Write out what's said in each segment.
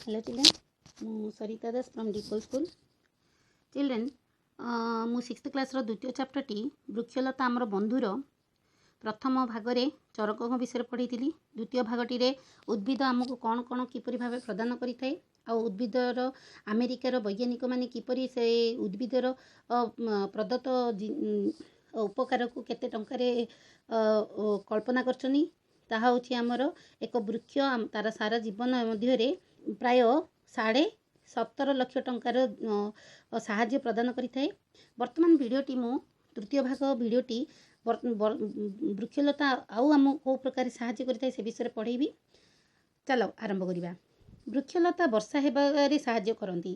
Hello children, ମୁଁ Sarita Das from DePaul school. Children, ମୁଁ sixth କ୍ଲାସ୍ର ଦ୍ୱିତୀୟ ଚାପ୍ଟରଟି ବୃକ୍ଷଲତା ଆମର ବନ୍ଧୁର ପ୍ରଥମ ଭାଗରେ ଚରକଙ୍କ ବିଷୟରେ ପଢ଼େଇଥିଲି। ଦ୍ୱିତୀୟ ଭାଗଟିରେ ଉଦ୍ଭିଦ ଆମକୁ କ'ଣ କ'ଣ କିପରି ଭାବେ ପ୍ରଦାନ କରିଥାଏ ଆଉ ଉଦ୍ଭିଦର ଆମେରିକାର ବୈଜ୍ଞାନିକମାନେ କିପରି ସେ ଉଦ୍ଭିଦର ପ୍ରଦତ୍ତ ଉପକାରକୁ କେତେ ଟଙ୍କାରେ କଳ୍ପନା କରିଛନ୍ତି, ତାହା ହେଉଛି ଆମର ଏକ ବୃକ୍ଷ ତାର ସାରା ଜୀବନ ମଧ୍ୟରେ ପ୍ରାୟ 17.5 ଲକ୍ଷ ଟଙ୍କାର ସାହାଯ୍ୟ ପ୍ରଦାନ କରିଥାଏ। ବର୍ତ୍ତମାନ ଭିଡ଼ିଓଟି ମୁଁ ତୃତୀୟ ଭାଗ ଭିଡ଼ିଓଟି ବୃକ୍ଷଲତା ଆଉ ଆମକୁ କେଉଁ ପ୍ରକାର ସାହାଯ୍ୟ କରିଥାଏ, ସେ ବିଷୟରେ ପଢ଼େଇବି। ଚାଲ ଆରମ୍ଭ କରିବା। ବୃକ୍ଷଲତା ବର୍ଷା ହେବାରେ ସାହାଯ୍ୟ କରନ୍ତି।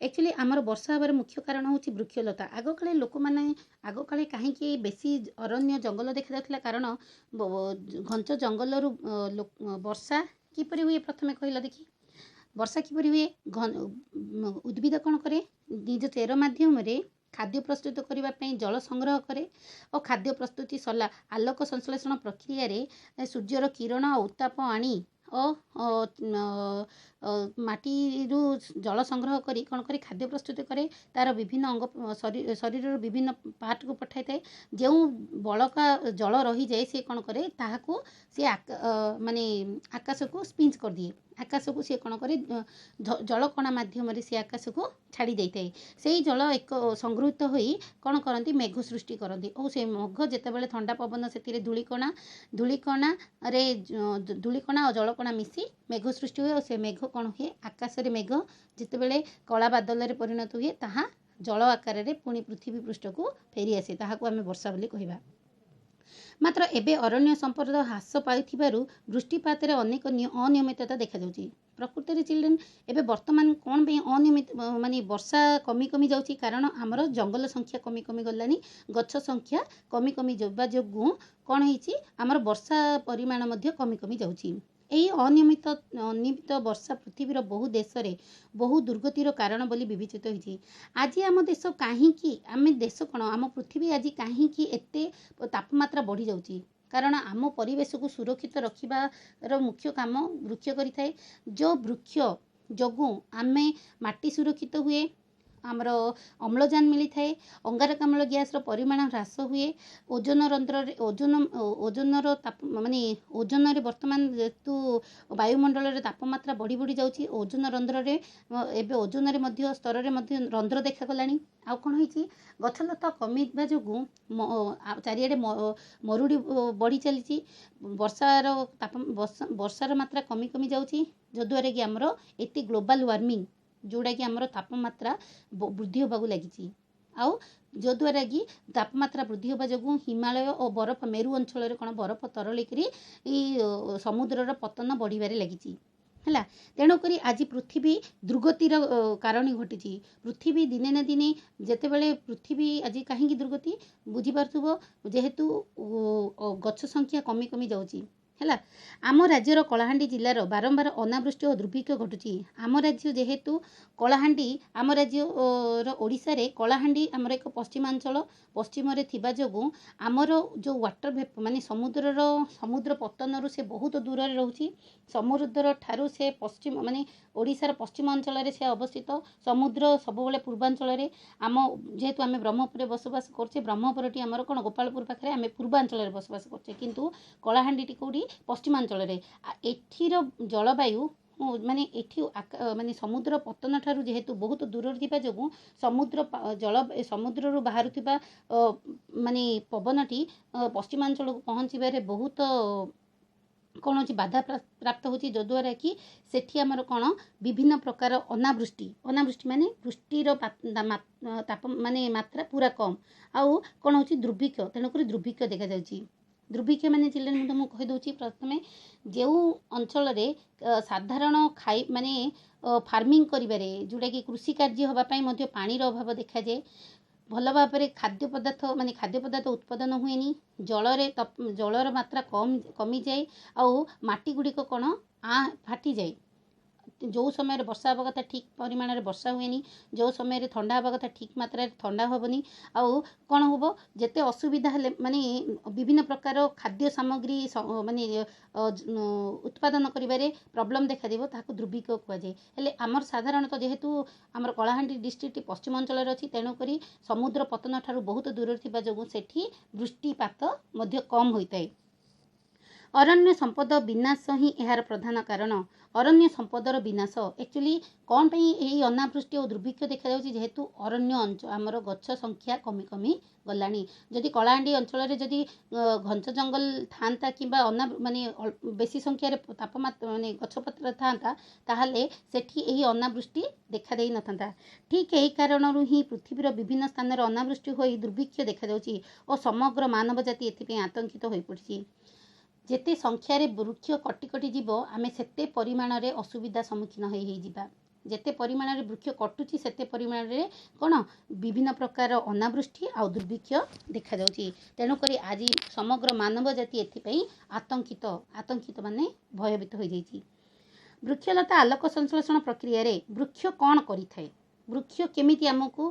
ଆକ୍ଚୁଆଲି ଆମର ବର୍ଷା ହେବାର ମୁଖ୍ୟ କାରଣ ହେଉଛି ବୃକ୍ଷଲତା। ଆଗକାଳେ ଲୋକମାନେ, ଆଗକାଳେ କାହିଁକି ବେଶୀ ଅରଣ୍ୟ ଜଙ୍ଗଲ ଦେଖାଯାଉଥିଲା? କାରଣ ଘଞ୍ଚ ଜଙ୍ଗଲରୁ ବର୍ଷା କିପରି ହୁଏ? ପ୍ରଥମେ କହିଲ ଦେଖି, ବର୍ଷା କିପରି ହୁଏ? ଉଦ୍ଭିଦ କ'ଣ କରେ? ନିଜ ଚେର ମାଧ୍ୟମରେ ଖାଦ୍ୟ ପ୍ରସ୍ତୁତ କରିବା ପାଇଁ ଜଳ ସଂଗ୍ରହ କରେ ଓ ଖାଦ୍ୟ ପ୍ରସ୍ତୁତି ସରିଲା, ଆଲୋକ ସଂଶ୍ଳେଷଣ ପ୍ରକ୍ରିୟାରେ ସୂର୍ଯ୍ୟର କିରଣ ଆଉ ଉତ୍ତାପ ଆଣି ଓ ମାଟିରୁ ଜଳ ସଂଗ୍ରହ କରି କ'ଣ କରେ? ଖାଦ୍ୟ ପ୍ରସ୍ତୁତ କରେ। ତା'ର ବିଭିନ୍ନ ଅଙ୍ଗ, ଶରୀରର ବିଭିନ୍ନ ପାର୍ଟକୁ ପଠାଇଥାଏ। ଯେଉଁ ବଳକା ଜଳ ରହିଯାଏ, ସେ କ'ଣ କରେ? ତାହାକୁ ସେ ମାନେ ଆକାଶକୁ ସ୍ପିଞ୍ଚ କରିଦିଏ। ଆକାଶକୁ ସିଏ କ'ଣ କରେ? ଜଳକଣା ମାଧ୍ୟମରେ ସେ ଆକାଶକୁ ଛାଡ଼ି ଦେଇଥାଏ। ସେଇ ଜଳ ଏକ ସଂଗୃହୀତ ହୋଇ କ'ଣ କରନ୍ତି? ମେଘ ସୃଷ୍ଟି କରନ୍ତି। ଓ ସେ ମେଘ ଯେତେବେଳେ ଥଣ୍ଡା ପବନ, ସେଥିରେ ଧୂଳିକଣାରେ ଧୂଳିକଣା ଆଉ ଜଳକଣା ମିଶି ମେଘ ସୃଷ୍ଟି ହୁଏ। ଆଉ ସେ ମେଘ କ'ଣ ହୁଏ? ଆକାଶରେ ମେଘ ଯେତେବେଳେ କଳା ବାଦଲରେ ପରିଣତ ହୁଏ, ତାହା ଜଳ ଆକାରରେ ପୁଣି ପୃଥିବୀ ପୃଷ୍ଠକୁ ଫେରିଆସେ। ତାହାକୁ ଆମେ ବର୍ଷା ବୋଲି କହିବା। ମାତ୍ର ଏବେ ଅରଣ୍ୟ ସମ୍ପଦ ହ୍ରାସ ପାଉଥିବାରୁ ବୃଷ୍ଟିପାତରେ ଅନେକ ଅନିୟମିତତା ଦେଖାଯାଉଛି। ପ୍ରକୃତରେ ଚିଲଡ୍ରେନ୍, ଏବେ ବର୍ତ୍ତମାନ କ'ଣ ପାଇଁ ଅନିୟମିତ, ମାନେ ବର୍ଷା କମି କମି ଯାଉଛି? କାରଣ ଆମର ଜଙ୍ଗଲ ସଂଖ୍ୟା କମି କମି ଗଲାଣି। ଗଛ ସଂଖ୍ୟା କମି କମି ଯିବା ଯୋଗୁଁ କ'ଣ ହେଇଛି? ଆମର ବର୍ଷା ପରିମାଣ ମଧ୍ୟ କମି କମି ଯାଉଛି। ଏହି ଅନିୟମିତ ଅନିୟମିତ ବର୍ଷା ପୃଥିବୀର ବହୁ ଦେଶରେ ବହୁ ଦୁର୍ଗତିର କାରଣ ବୋଲି ବିବେଚିତ ହୋଇଛି। ଆଜି ଆମ ଦେଶ କାହିଁକି, ଆମେ ଦେଶ କ'ଣ, ଆମ ପୃଥିବୀ ଆଜି କାହିଁକି ଏତେ ତାପମାତ୍ରା ବଢ଼ିଯାଉଛି? କାରଣ ଆମ ପରିବେଶକୁ ସୁରକ୍ଷିତ ରଖିବାର ମୁଖ୍ୟ କାମ ବୃକ୍ଷ କରିଥାଏ। ଯେଉଁ ବୃକ୍ଷ ଯୋଗୁଁ ଆମେ ମାଟି ସୁରକ୍ଷିତ ହୁଏ, ଆମର ଅମ୍ଳଜାନ ମିଳିଥାଏ, ଅଙ୍ଗାରକାମ୍ଳ ଗ୍ୟାସ୍ର ପରିମାଣ ହ୍ରାସ ହୁଏ, ଓଜନ ରନ୍ଧ୍ରରେ ଓଜନ ଓଜନର ତାପ ମାନେ ଓଜନରେ ବର୍ତ୍ତମାନ ଯେହେତୁ ବାୟୁମଣ୍ଡଳରେ ତାପମାତ୍ରା ବଢ଼ି ବଢ଼ି ଯାଉଛି, ଓଜନ ରନ୍ଧ୍ରରେ ଏବେ ଓଜନରେ ମଧ୍ୟ ସ୍ତରରେ ମଧ୍ୟ ରନ୍ଧ୍ର ଦେଖାଗଲାଣି। ଆଉ କ'ଣ ହେଇଛି? ଗଛଲତା କମିବା ଯୋଗୁଁ ଚାରିଆଡ଼େ ମରୁଡ଼ି ବଢ଼ି ଚାଲିଛି। ବର୍ଷାର ତାପ ବର୍ଷାର ମାତ୍ରା କମି କମି ଯାଉଛି, ଯଦ୍ୱାରା କି ଆମର ଏତେ ଗ୍ଲୋବାଲ୍ ୱାର୍ମିଂ, ଯେଉଁଟାକି ଆମର ତାପମାତ୍ରା ବୃଦ୍ଧି ହେବାକୁ ଲାଗିଛି। ଆଉ ଯଦ୍ୱାରା କି ତାପମାତ୍ରା ବୃଦ୍ଧି ହେବା ଯୋଗୁଁ ହିମାଳୟ ଓ ବରଫ ମେରୁ ଅଞ୍ଚଳରେ କ'ଣ ବରଫ ତରଳିକରି ସମୁଦ୍ରର ପତନ ବଢ଼ିବାରେ ଲାଗିଛି। ହେଲା, ତେଣୁକରି ଆଜି ପୃଥିବୀ ଦୁର୍ଗତିର କାରଣୀ ଘଟିଛି। ପୃଥିବୀ ଦିନେ ନା ଦିନେ ଯେତେବେଳେ ପୃଥିବୀ ଆଜି କାହିଁକି ଦୁର୍ଗତି ବୁଝିପାରୁଥିବ, ଯେହେତୁ ଗଛ ସଂଖ୍ୟା କମି କମି ଯାଉଛି। ହେଲା, ଆମ ରାଜ୍ୟର କଳାହାଣ୍ଡି ଜିଲ୍ଲାର ବାରମ୍ବାର ଅନାବୃଷ୍ଟି ଓ ଦୁର୍ଭିକ୍ଷ ଘଟୁଛି। ଆମ ରାଜ୍ୟ ଯେହେତୁ କଳାହାଣ୍ଡି, ଆମ ରାଜ୍ୟର ଓଡ଼ିଶାରେ କଳାହାଣ୍ଡି ଆମର ଏକ ପଶ୍ଚିମାଞ୍ଚଳ, ପଶ୍ଚିମରେ ଥିବା ଯୋଗୁଁ ଆମର ଯେଉଁ ୱାଟର ଭେପ ମାନେ ସମୁଦ୍ର ପତନରୁ ସେ ବହୁତ ଦୂରରେ ରହୁଛି। ସମୁଦ୍ର ଠାରୁ ସେ ପଶ୍ଚିମ, ମାନେ ଓଡ଼ିଶାର ପଶ୍ଚିମ ଅଞ୍ଚଳରେ ସେ ଅବସ୍ଥିତ। ସମୁଦ୍ର ସବୁବେଳେ ପୂର୍ବାଞ୍ଚଳରେ। ଆମ ଯେହେତୁ ଆମେ ବ୍ରହ୍ମପୁରରେ ବସବାସ କରୁଛେ, ବ୍ରହ୍ମପୁରଟି ଆମର କ'ଣ ଗୋପାଳପୁର ପାଖରେ, ଆମେ ପୂର୍ବାଞ୍ଚଳରେ ବସବାସ କରୁଛେ। କିନ୍ତୁ କଳାହାଣ୍ଡିଟି କେଉଁଠି? ପଶ୍ଚିମାଞ୍ଚଳରେ। ଏଠିର ଜଳବାୟୁ ମାନେ ଏଠି ମାନେ ସମୁଦ୍ର ପତନ ଠାରୁ ଯେହେତୁ ବହୁତ ଦୂରରେ ଥିବା ଯୋଗୁଁ ସମୁଦ୍ର ଜଳ, ସମୁଦ୍ରରୁ ବାହାରୁଥିବା ମାନେ ପବନଟି ପଶ୍ଚିମାଞ୍ଚଳକୁ ପହଞ୍ଚିବାରେ ବହୁତ କ'ଣ ହେଉଛି? ବାଧା ପ୍ରାପ୍ତ ହେଉଛି, ଯଦ୍ୱାରା କି ସେଠି ଆମର କ'ଣ ବିଭିନ୍ନ ପ୍ରକାର ଅନାବୃଷ୍ଟି। ଅନାବୃଷ୍ଟି ମାନେ ବୃଷ୍ଟିର ତାପ ମାନେ ମାତ୍ରା ପୁରା କମ୍। ଆଉ କ'ଣ ହେଉଛି? ଦୁର୍ଭିକ୍ଷ। ତେଣୁକରି ଦୁର୍ଭିକ୍ଷ ଦେଖାଯାଉଛି। ଦୁର୍ଭିକ୍ଷ ମାନେ ଚିଲଡ୍ରେନ୍, ମୁଁ ତୁମକୁ କହିଦେଉଛି ପ୍ରଥମେ, ଯେଉଁ ଅଞ୍ଚଳରେ ସାଧାରଣ ଖାଇ ମାନେ ଫାର୍ମିଂ କରିବାରେ, ଯେଉଁଟାକି କୃଷି କାର୍ଯ୍ୟ ହେବା ପାଇଁ ମଧ୍ୟ ପାଣିର ଅଭାବ ଦେଖାଯାଏ, ଭଲ ଭାବରେ ଖାଦ୍ୟ ପଦାର୍ଥ ମାନେ ଖାଦ୍ୟ ପଦାର୍ଥ ଉତ୍ପାଦନ ହୁଏନି, ଜଳରେ ଜଳର ମାତ୍ରା କମ୍ କମିଯାଏ ଆଉ ମାଟି ଗୁଡ଼ିକ କ'ଣ ଫାଟିଯାଏ। ଯେଉଁ ସମୟରେ ବର୍ଷା ହେବା କଥା, ଠିକ୍ ପରିମାଣରେ ବର୍ଷା ହୁଏନି। ଯେଉଁ ସମୟରେ ଥଣ୍ଡା ହେବା କଥା, ଠିକ୍ ମାତ୍ରାରେ ଥଣ୍ଡା ହେବନି। ଆଉ କ'ଣ ହେବ? ଯେତେ ଅସୁବିଧା ହେଲେ ମାନେ ବିଭିନ୍ନ ପ୍ରକାର ଖାଦ୍ୟ ସାମଗ୍ରୀ ମାନେ ଉତ୍ପାଦନ କରିବାରେ ପ୍ରୋବ୍ଲେମ୍ ଦେଖାଯିବ, ତାହାକୁ ଦୁର୍ଭିକ୍ଷ କୁହାଯାଏ। ହେଲେ ଆମର ସାଧାରଣତଃ ଯେହେତୁ ଆମର କଳାହାଣ୍ଡି ଡିଷ୍ଟ୍ରିକ୍ଟ ପଶ୍ଚିମ ଅଞ୍ଚଳରେ ଅଛି, ତେଣୁକରି ସମୁଦ୍ର ପତନ ଠାରୁ ବହୁତ ଦୂରରେ ଥିବା ଯୋଗୁଁ ସେଠି ବୃଷ୍ଟିପାତ ମଧ୍ୟ କମ୍ ହୋଇଥାଏ। ଅରଣ୍ୟ ସମ୍ପଦ ବିନାଶ ହିଁ ଏହାର ପ୍ରଧାନ କାରଣ। ଅରଣ୍ୟ ସମ୍ପଦର ବିନାଶ। ଆକ୍ଚୁଆଲି କ'ଣ ପାଇଁ ଏହି ଅନାବୃଷ୍ଟି ଓ ଦୁର୍ଭିକ୍ଷ ଦେଖାଯାଉଛି? ଯେହେତୁ ଅରଣ୍ୟ ଅଞ୍ଚଳ ଆମର ଗଛ ସଂଖ୍ୟା କମି କମି ଗଲାଣି। ଯଦି କଳାହାଣ୍ଡି ଅଞ୍ଚଳରେ ଯଦି ଘଞ୍ଚ ଜଙ୍ଗଲ ଥାନ୍ତା କିମ୍ବା ଅନା ମାନେ ବେଶୀ ସଂଖ୍ୟାରେ ତାପମାତ୍ରା ମାନେ ଗଛପତ୍ର ଥାନ୍ତା, ତାହେଲେ ସେଠି ଏହି ଅନାବୃଷ୍ଟି ଦେଖା ଦେଇନଥାନ୍ତା। ଠିକ୍ ଏହି କାରଣରୁ ହିଁ ପୃଥିବୀର ବିଭିନ୍ନ ସ୍ଥାନରେ ଅନାବୃଷ୍ଟି ହୋଇ ଦୁର୍ଭିକ୍ଷ ଦେଖାଯାଉଛି ଓ ସମଗ୍ର ମାନବ ଜାତି ଏଥିପାଇଁ ଆତଙ୍କିତ ହୋଇପଡ଼ିଛି। ଯେତେ ସଂଖ୍ୟାରେ ବୃକ୍ଷ କଟି କଟି ଯିବ, ଆମେ ସେତେ ପରିମାଣରେ ଅସୁବିଧା ସମ୍ମୁଖୀନ ହେଇ ହେଇଯିବା। ଯେତେ ପରିମାଣରେ ବୃକ୍ଷ କଟୁଛି, ସେତେ ପରିମାଣରେ କ'ଣ ବିଭିନ୍ନ ପ୍ରକାର ଅନାବୃଷ୍ଟି ଆଉ ଦୁର୍ଭିକ୍ଷ ଦେଖାଯାଉଛି। ତେଣୁକରି ଆଜି ସମଗ୍ର ମାନବ ଜାତି ଏଥିପାଇଁ ଆତଙ୍କିତ, ଆତଙ୍କିତ ମାନେ ଭୟଭୀତ ହୋଇଯାଇଛି। ବୃକ୍ଷଲତା ଆଲୋକ ସଂଶ୍ଳେଷଣ ପ୍ରକ୍ରିୟାରେ ବୃକ୍ଷ କ'ଣ କରିଥାଏ, ବୃକ୍ଷ କେମିତି ଆମକୁ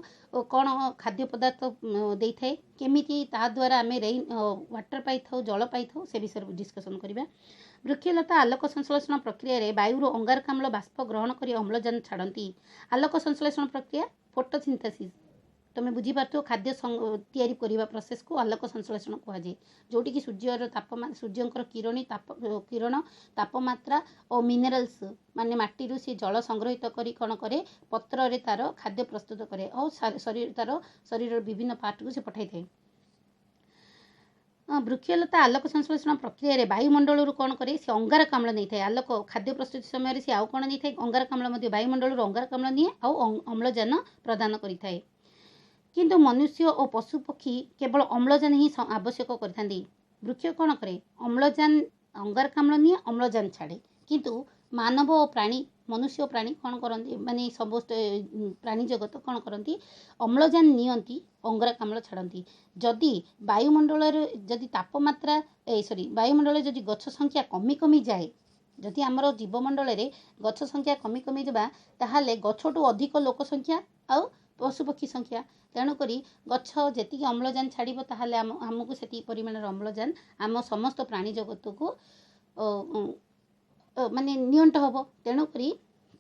କ'ଣ ଖାଦ୍ୟ ପଦାର୍ଥ ଦେଇଥାଏ, କେମିତି ତା ଦ୍ୱାରା ଆମେ ରେନ୍ ୱାଟର ପାଇଥାଉ, ଜଳ ପାଇଥାଉ, ସେ ବିଷୟରେ ଡିସ୍କସନ୍ କରିବା। ବୃକ୍ଷଲତା ଆଲୋକ ସଂଶ୍ଳେଷଣ ପ୍ରକ୍ରିୟାରେ ବାୟୁରୁ ଅଙ୍ଗାରକାମ୍ଳ ବାଷ୍ପ ଗ୍ରହଣ କରି ଅମ୍ଳଜାନ ଛାଡ଼ନ୍ତି। ଆଲୋକ ସଂଶ୍ଳେଷଣ ପ୍ରକ୍ରିୟା ଫଟୋସିନ୍ଥେସିସ୍, ତୁମେ ବୁଝିପାରୁଥିବ। ଖାଦ୍ୟ ତିଆରି କରିବା ପ୍ରୋସେସ୍କୁ ଆଲୋକ ସଂଶ୍ଳେଷଣ କୁହାଯାଏ, ଯେଉଁଠିକି ସୂର୍ଯ୍ୟର ତାପମା ସୂର୍ଯ୍ୟଙ୍କର କିରଣୀ ତାପ କିରଣ, ତାପମାତ୍ରା ଓ ମିନେରାଲ୍ସ ମାନେ ମାଟିରୁ ସେ ଜଳ ସଂଗ୍ରହିତ କରି କ'ଣ କରେ? ପତ୍ରରେ ତା'ର ଖାଦ୍ୟ ପ୍ରସ୍ତୁତ କରେ ଆଉ ଶରୀର ତା'ର ଶରୀରର ବିଭିନ୍ନ ପାର୍ଟକୁ ସେ ପଠାଇଥାଏ। ବୃକ୍ଷଲତା ଆଲୋକ ସଂଶ୍ଳେଷଣ ପ୍ରକ୍ରିୟାରେ ବାୟୁମଣ୍ଡଳରୁ କ'ଣ କରେ? ସେ ଅଙ୍ଗାରକାମ୍ଳ ନେଇଥାଏ। ଆଲୋକ ଖାଦ୍ୟ ପ୍ରସ୍ତୁତି ସମୟରେ ସେ ଆଉ କ'ଣ ନେଇଥାଏ? ଅଙ୍ଗାରକାମ୍ଳ ମଧ୍ୟ, ବାୟୁମଣ୍ଡଳରୁ ଅଙ୍ଗାରକାମ୍ଳ ନିଏ ଆଉ ଅମ୍ଳଜାନ ପ୍ରଦାନ କରିଥାଏ। କିନ୍ତୁ ମନୁଷ୍ୟ ଓ ପଶୁପକ୍ଷୀ କେବଳ ଅମ୍ଳଜାନ ହିଁ ଆବଶ୍ୟକ କରିଥାନ୍ତି। ବୃକ୍ଷ କ'ଣ କରେ? ଅମ୍ଳଜାନ ଅଙ୍ଗାରକାମ୍ଳ ନିଏ, ଅମ୍ଳଜାନ ଛାଡ଼େ। କିନ୍ତୁ ମାନବ ଓ ପ୍ରାଣୀ, ମନୁଷ୍ୟ ଓ ପ୍ରାଣୀ କ'ଣ କରନ୍ତି? ମାନେ ସମସ୍ତେ ପ୍ରାଣୀ ଜଗତ କ'ଣ କରନ୍ତି? ଅମ୍ଳଜାନ ନିଅନ୍ତି, ଅଙ୍ଗାରକାମ୍ଳ ଛାଡ଼ନ୍ତି। ଯଦି ବାୟୁମଣ୍ଡଳରେ ଯଦି ତାପମାତ୍ରା ଏ ସରି ବାୟୁମଣ୍ଡଳରେ ଯଦି ଗଛ ସଂଖ୍ୟା କମି କମି ଯାଏ, ଯଦି ଆମର ଜୀବମଣ୍ଡଳରେ ଗଛ ସଂଖ୍ୟା କମି କମି ଯିବା, ତାହେଲେ ଗଛଠୁ ଅଧିକ ଲୋକ ସଂଖ୍ୟା ଆଉ ପଶୁପକ୍ଷୀ ସଂଖ୍ୟା। ତେଣୁକରି ଗଛ ଯେତିକି ଅମ୍ଳଜାନ ଛାଡ଼ିବ, ତାହେଲେ ଆମକୁ ସେତିକି ପରିମାଣର ଅମ୍ଳଜାନ ଆମ ସମସ୍ତ ପ୍ରାଣୀ ଜଗତକୁ ମାନେ ନିଅଣ୍ଟ ହେବ। ତେଣୁକରି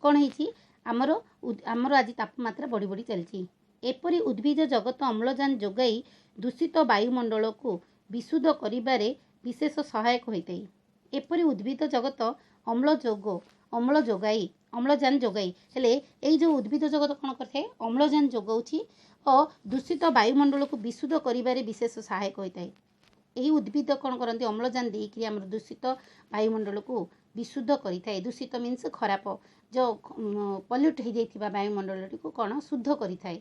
କ'ଣ ହେଇଛି? ଆମର ଆଜି ତାପମାତ୍ରା ବଢ଼ି ବଢ଼ି ଚାଲିଛି। ଏପରି ଉଦ୍ଭିଦ ଜଗତ ଅମ୍ଳଜାନ ଯୋଗାଇ ଦୂଷିତ ବାୟୁମଣ୍ଡଳକୁ ବିଶୁଦ୍ଧ କରିବାରେ ବିଶେଷ ସହାୟକ ହୋଇଥାଏ। ଏପରି ଉଦ୍ଭିଦ ଜଗତ ଅମ୍ଳ ଯୋଗ ଅମ୍ଳ ଯୋଗାଇ ଅମ୍ଳଜାନ ଯୋଗାଇ, ହେଲେ ଏଇ ଯେଉଁ ଉଦ୍ଭିଦ ଜଗତ କ'ଣ କରିଥାଏ? ଅମ୍ଳଜାନ ଯୋଗାଉଛି ଓ ଦୂଷିତ ବାୟୁମଣ୍ଡଳକୁ ବିଶୁଦ୍ଧ କରିବାରେ ବିଶେଷ ସହାୟକ ହୋଇଥାଏ। ଏହି ଉଦ୍ଭିଦ କ'ଣ କରନ୍ତି? ଅମ୍ଳଜାନ ଦେଇକରି ଆମର ଦୂଷିତ ବାୟୁମଣ୍ଡଳକୁ ବିଶୁଦ୍ଧ କରିଥାଏ। ଦୂଷିତ ମିନ୍ସ ଖରାପ, ଯେଉଁ ପଲ୍ୟୁଟ୍ ହେଇଯାଇଥିବା ବାୟୁମଣ୍ଡଳଟିକୁ କ'ଣ ଶୁଦ୍ଧ କରିଥାଏ,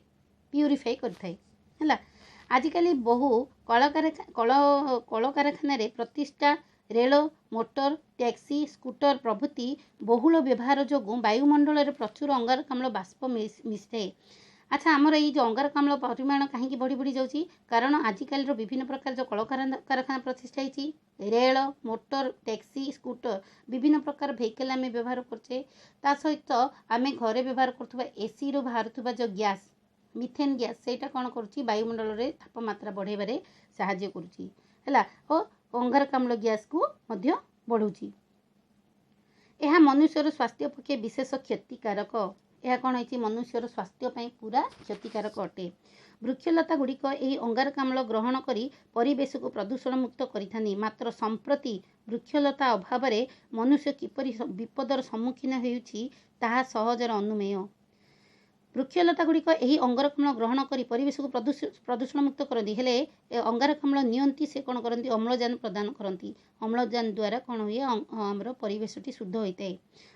ପ୍ୟୁରିଫାଇ କରିଥାଏ। ହେଲା, ଆଜିକାଲି ବହୁ କଳକାରଖାନାରେ ପ୍ରତିଷ୍ଠା, ରେଳ, ମୋଟର, ଟ୍ୟାକ୍ସି, ସ୍କୁଟର ପ୍ରଭୃତି ବହୁଳ ବ୍ୟବହାର ଯୋଗୁଁ ବାୟୁମଣ୍ଡଳରେ ପ୍ରଚୁର ଅଙ୍ଗାରକାମ୍ଳ ବାଷ୍ପ ମିଶିଥାଏ। ଆଚ୍ଛା, ଆମର ଏଇ ଯେଉଁ ଅଙ୍ଗାରକାମ୍ଳ ପରିମାଣ କାହିଁକି ବଢ଼ି ବଢ଼ି ଯାଉଛି? କାରଣ ଆଜିକାଲିର ବିଭିନ୍ନ ପ୍ରକାର ଯେଉଁ କଳକାରଖାନା ପ୍ରତିଷ୍ଠା ହେଇଛି, ରେଳ, ମୋଟର, ଟ୍ୟାକ୍ସି, ସ୍କୁଟର, ବିଭିନ୍ନ ପ୍ରକାର ଭେହିକଲ୍ ଆମେ ବ୍ୟବହାର କରୁଛେ। ତା ସହିତ ଆମେ ଘରେ ବ୍ୟବହାର କରୁଥିବା ଏସିରୁ ବାହାରୁଥିବା ଯେଉଁ ଗ୍ୟାସ୍, ମିଥେନ୍ ଗ୍ୟାସ୍, ସେଇଟା କ'ଣ କରୁଛି? ବାୟୁମଣ୍ଡଳରେ ତାପମାତ୍ରା ବଢ଼ାଇବାରେ ସାହାଯ୍ୟ କରୁଛି, ହେଲା, ଓ ଅଙ୍ଗାରକାମ୍ଳ ଗ୍ୟାସ୍କୁ ମଧ୍ୟ ବଢ଼ଉଛି। ଏହା ମନୁଷ୍ୟର ସ୍ୱାସ୍ଥ୍ୟ ପକ୍ଷେ ବିଶେଷ କ୍ଷତିକାରକ। ଏହା କ'ଣ ହେଇଛି? ମନୁଷ୍ୟର ସ୍ୱାସ୍ଥ୍ୟ ପାଇଁ ପୁରା କ୍ଷତିକାରକ ଅଟେ। ବୃକ୍ଷଲତା ଗୁଡ଼ିକ ଏହି ଅଙ୍ଗାରକାମ୍ଳ ଗ୍ରହଣ କରି ପରିବେଶକୁ ପ୍ରଦୂଷଣ ମୁକ୍ତ କରିଥାନ୍ତି। ମାତ୍ର ସମ୍ପ୍ରତି ବୃକ୍ଷଲତା ଅଭାବରେ ମନୁଷ୍ୟ କିପରି ବିପଦର ସମ୍ମୁଖୀନ ହେଉଛି, ତାହା ସହଜରେ ଅନୁମେୟ। ବୃକ୍ଷଲତା ଗୁଡ଼ିକ ଏହି ଅଙ୍ଗାରକାମ୍ଳ ଗ୍ରହଣ କରି ପରିବେଶକୁ ପ୍ରଦୂଷଣ ମୁକ୍ତ କରନ୍ତି। ହେଲେ ଅଙ୍ଗାରକାମ୍ଳ ନିଅନ୍ତି, ସେ କ'ଣ କରନ୍ତି? ଅମ୍ଳଜାନ ପ୍ରଦାନ କରନ୍ତି। ଅମ୍ଳଜାନ ଦ୍ୱାରା କ'ଣ ହୁଏ? ଆମର ପରିବେଶଟି ଶୁଦ୍ଧ ହୋଇଥାଏ।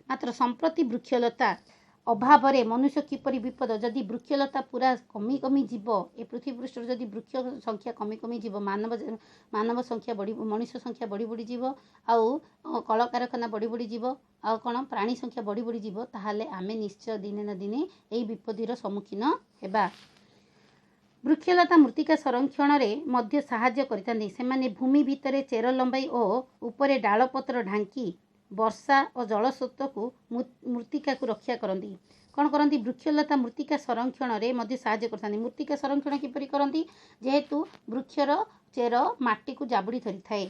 ମାତ୍ର ସମ୍ପ୍ରତି ବୃକ୍ଷଲତା ଅଭାବରେ ମନୁଷ୍ୟ କିପରି ବିପଦ, ଯଦି ବୃକ୍ଷଲତା ପୁରା କମି କମି ଯିବ, ଏ ପୃଥିବୀ ପୃଷ୍ଠରେ ଯଦି ବୃକ୍ଷ ସଂଖ୍ୟା କମି କମି ଯିବ, ମାନବ ସଂଖ୍ୟା ବଢ଼ି ମଣିଷ ସଂଖ୍ୟା ବଢ଼ି ବଢ଼ିଯିବ ଆଉ କଳକାରଖାନା ବଢ଼ି ବଢ଼ିଯିବ ଆଉ କ'ଣ ପ୍ରାଣୀ ସଂଖ୍ୟା ବଢ଼ି ବଢ଼ିଯିବ, ତାହେଲେ ଆମେ ନିଶ୍ଚୟ ଦିନେ ନା ଦିନେ ଏଇ ବିପତ୍ତିର ସମ୍ମୁଖୀନ ହେବା। ବୃକ୍ଷଲତା ମୃତ୍ତିକା ସଂରକ୍ଷଣରେ ମଧ୍ୟ ସାହାଯ୍ୟ କରିଥାନ୍ତି। ସେମାନେ ଭୂମି ଭିତରେ ଚେର ଲମ୍ବାଇ ଓ ଉପରେ ଡାଳପତ୍ର ଢାଙ୍କି ବର୍ଷା ଓ ଜଳସ୍ରୋତକୁ ମୃତ୍ତିକାକୁ ରକ୍ଷା କରନ୍ତି। କ'ଣ କରନ୍ତି? ବୃକ୍ଷଲତା ମୃତ୍ତିକା ସଂରକ୍ଷଣରେ ମଧ୍ୟ ସାହାଯ୍ୟ କରିଥାନ୍ତି। ମୃତ୍ତିକା ସଂରକ୍ଷଣ କିପରି କରନ୍ତି? ଯେହେତୁ ବୃକ୍ଷର ଚେର ମାଟିକୁ ଜାବୁଡ଼ି ଧରିଥାଏ,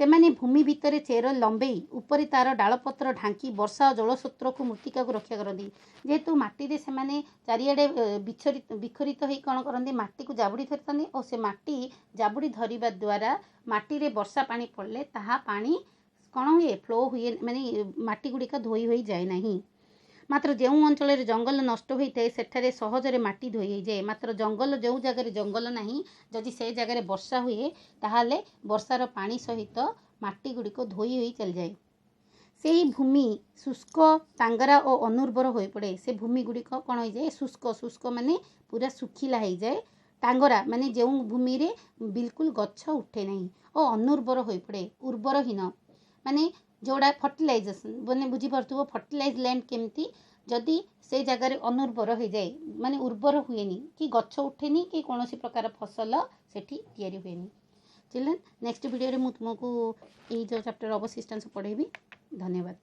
ସେମାନେ ଭୂମି ଭିତରେ ଚେର ଲମ୍ବେଇ ଉପରେ ତାର ଡାଳପତ୍ର ଢାଙ୍କି ବର୍ଷା ଓ ଜଳସ୍ରୋତକୁ ମୃତ୍ତିକାକୁ ରକ୍ଷା କରନ୍ତି। ଯେହେତୁ ମାଟିରେ ସେମାନେ ଚାରିଆଡ଼େ ବିଖରିତ ହେଇ କ'ଣ କରନ୍ତି? ମାଟିକୁ ଜାବୁଡ଼ି ଧରିଥାନ୍ତି ଓ ସେ ମାଟି ଜାବୁଡ଼ି ଧରିବା ଦ୍ୱାରା ମାଟିରେ ବର୍ଷା ପାଣି ପଡ଼ିଲେ ତାହା ପାଣି କ'ଣ ହୁଏ? ଫ୍ଲୋ ହୁଏ, ମାନେ ମାଟି ଗୁଡ଼ିକ ଧୋଇ ହୋଇଯାଏ ନାହିଁ। ମାତ୍ର ଯେଉଁ ଅଞ୍ଚଳରେ ଜଙ୍ଗଲ ନଷ୍ଟ ହୋଇଥାଏ, ସେଠାରେ ସହଜରେ ମାଟି ଧୋଇ ହୋଇଯାଏ। ମାତ୍ର ଜଙ୍ଗଲ, ଯେଉଁ ଜାଗାରେ ଜଙ୍ଗଲ ନାହିଁ, ଯଦି ସେ ଜାଗାରେ ବର୍ଷା ହୁଏ, ତାହେଲେ ବର୍ଷାର ପାଣି ସହିତ ମାଟି ଗୁଡ଼ିକ ଧୋଇ ହୋଇ ଚାଲିଯାଏ। ସେହି ଭୂମି ଶୁଷ୍କ, ଟାଙ୍ଗରା ଓ ଅନୁର୍ବର ହୋଇପଡ଼େ। ସେ ଭୂମି ଗୁଡ଼ିକ କ'ଣ ହୋଇଯାଏ? ଶୁଷ୍କ। ଶୁଷ୍କ ମାନେ ପୁରା ଶୁଖିଲା ହେଇଯାଏ। ଟାଙ୍ଗରା ମାନେ ଯେଉଁ ଭୂମିରେ ବିଲକୁଲ ଗଛ ଉଠେ ନାହିଁ ଓ ଅନୁର୍ବର ହୋଇପଡ଼େ। ଉର୍ବରହୀନ ମାନେ ଯେଉଁଟା ଫର୍ଟିଲାଇଜେସନ୍ ମାନେ ବୁଝିପାରୁଥିବ, ଫର୍ଟିଲାଇଜ୍ ଲ୍ୟାଣ୍ଡ କେମିତି, ଯଦି ସେ ଜାଗାରେ ଅନୁର୍ବର ହେଇଯାଏ, ମାନେ ଉର୍ବର ହୁଏନି କି ଗଛ ଉଠେନି କି କୌଣସି ପ୍ରକାର ଫସଲ ସେଠି ତିଆରି ହୁଏନି। ଚିଲଡ୍ରେନ୍, ନେକ୍ସଟ ଭିଡ଼ିଓରେ ମୁଁ ତୁମକୁ ଏଇ ଯେଉଁ ଚାପ୍ଟର ଅବଶିଷ୍ଟାଂଶ ପଢ଼େଇବି। ଧନ୍ୟବାଦ।